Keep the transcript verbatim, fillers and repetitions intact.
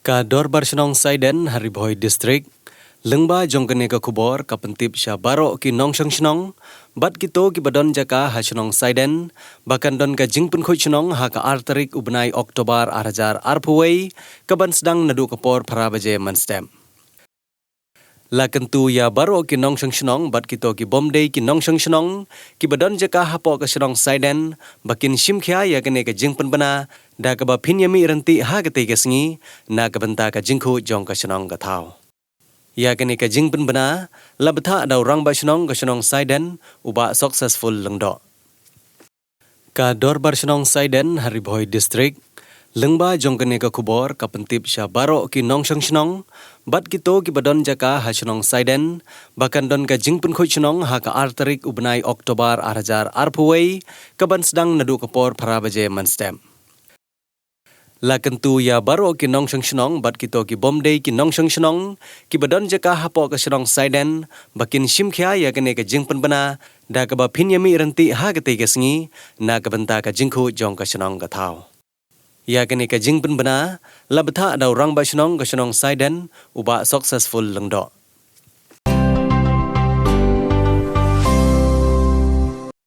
Ka Dorbar Shnong Saiden ha Ri Bhoi District. Lyngba jong kane ka khubor ka pyntip sha baroh ki nongshong shnong bad kito kiba don jaka ha shnong Saiden ba kan don ka jingpynkhuid shnong ha ka ar tarik u bnai October ar hajar arphew wei, ka ban sdang naduh ka por phra baje mynstep. La kyntu ïa baroh ki nongshong shnong bad kito ki bym dei ki nongshong shnong kiba don jaka hapoh ka shnong Saiden ba kin shim khia ïa kane ka jingpynbna da kaba phin ïa mih ryntih ha katei ka sngi na ka bynta ka jingkhuid jong ka shnong ka thaw. Ïa kane ka jingpynbna la bthah da u Rangbah Shnong ka shnong Saiden, u Bah Successful Lyngdoh. Ka Dorbar Shnong Saiden ha Ri Bhoi District. Lyngba jong kane ka khubor ka pyntip sha baroh ki nongshong shnong bad kito kiba don jaka ha shnong Saiden ba kan don ka jingpynkhuid shnong ha ka ar tarik u bnai October ar hajar arphew wei, ka ban sdang naduh ka por phra baje mynstep. La kyntu ïa baroh ki nongshong shnong bad kito ki bym dei ki nongshong shnong kiba don jaka hapoh ka shnong Saiden ba kin shim khia ïa kane ka jingpynbna da kaba phin ïa mih ryntih ha katei ka sngi na ka bynta ka jingkhuid jong ka shnong ka thaw. Ïa kane ka jingpynbna la bthah da u Rangbah Shnong ka shnong Saiden, u Bah Successful Lyngdoh.